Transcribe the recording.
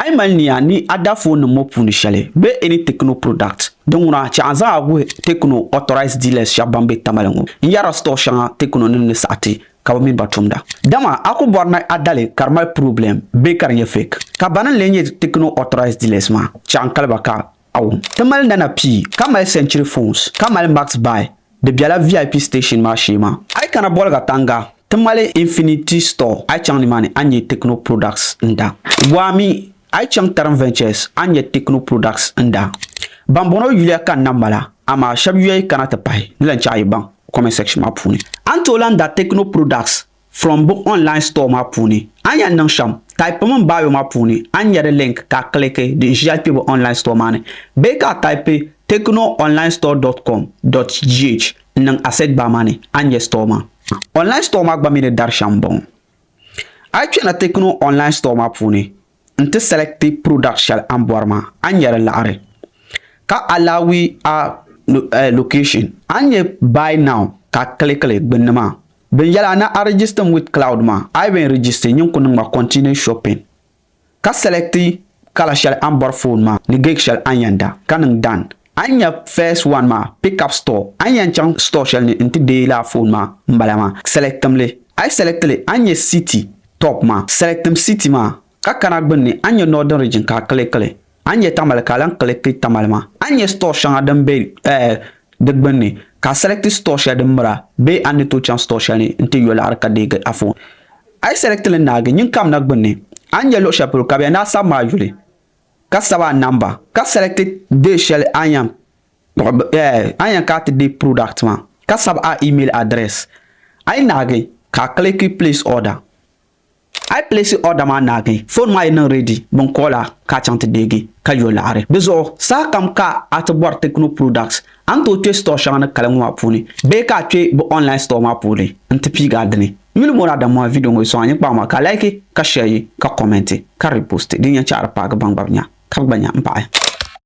A yi mali nia ni a da foon nim ŋɔ puuni shɛli bee any Tecno product, din ŋuna chɛ a zaŋ a wuhi Tecno authorized dealers shɛba ban be Tamale ŋɔ n-yɛrila store shɛŋa Tecno nim ni saɣi ti ka bɛ mini ba tumda. Dama a ku bɔri ni a dali ka di mali problem bee ka di nyɛ fake. Ka bani n-lee nyɛ Tecno authorized dealers maa? Chɛ n kali ba ka a wum. Ti mali Nana P, ka mali Century Phones, ka mali Max Buy, di bela VIP station maa shee maa. A yi kana Bɔliga Tanga, ti mali Infinity Store, a yi chaŋ nimaani a ni nya Tecno products n-da. Waami, a yi chaŋ Tarim Ventures, a ni nya Tecno products n-da. Bambɔŋɔ yuliya ka n na mala, amaa shɛba yuya yi kana ti pahi, ni lan chɛ a yi baŋ comment section maa puuni. A ni tooi lan da Tecno products from bɛ online store maa puuni. A ni yɛn niŋ shɛm, type mi bio maa puuni, a ni nya di link ka a click di n-ʒiya kpe bɛ online store maa ni bee ka a type tecnoonlinestore.com.gh n-niŋ a search bar maa ni, a ni nya store maa. Online store maa gba mi ni dari shɛm m-bɔŋɔ. A yi kpɛna Tecno online store maa puuni n-ti select product shɛli a ni bɔri maa, a ni nya di laɣiri ka allow a location. A ni nya buy now ka a click li gbunni maa. Bin yɛli a ni a register with cloud maa, a yi bɛn register nyin ku niŋ ma continue shopping ka select kala shɛli a ni bɔri phone maa ni gig shɛli a ni yɛn da ka niŋ done. A ni nya first one maa pick up store, a ni yɛn chaŋ store shɛli ni n-ti deei lala phone maa m-bala maa selectim li. A yi select li a ni nya city top maa, selectim city maa ka kana gbunni a ni nya northern region ka a click li. A ni nya Tamale ka a lan click Tamale maa. A ni nya store shɛŋa din be di gbunni ka a select store shɛli din mira bee a ni tooi chaŋ store shɛli ni nti yo laɣiri ka deegi a phone. A yi select li naagi, nyin kamina gbunni a ni nya luɣ shɛli polo ka bɛ yɛn daa sabi maa yuli ka sabi a number ka select day shɛli a ni yɛn kpuɣi a ni yɛn ka ti deei product maa ka sabi a email address. A yi naagi ka a click place order. A yi place order maa naagi, phone maa yi niŋ ready, bɛn call a ka a chaŋ ti deegi ka yo laɣiri. Di zuɣu saha kam ka a ti bɔri Tecno products, a ni tooi kpe store shɛŋa ni kali ŋɔ maa puuni bee ka a kpe bɛ online store maa puuni n-ti piigi a dini. Yuli mɔri Adamu a video ŋɔ yi sɔŋ a nyin kpaŋ maa ka like, ka share, ka comment, ka repost din yɛn chɛ a di paagi ban gba bi nya ka bɛ gba nya m-paɣi.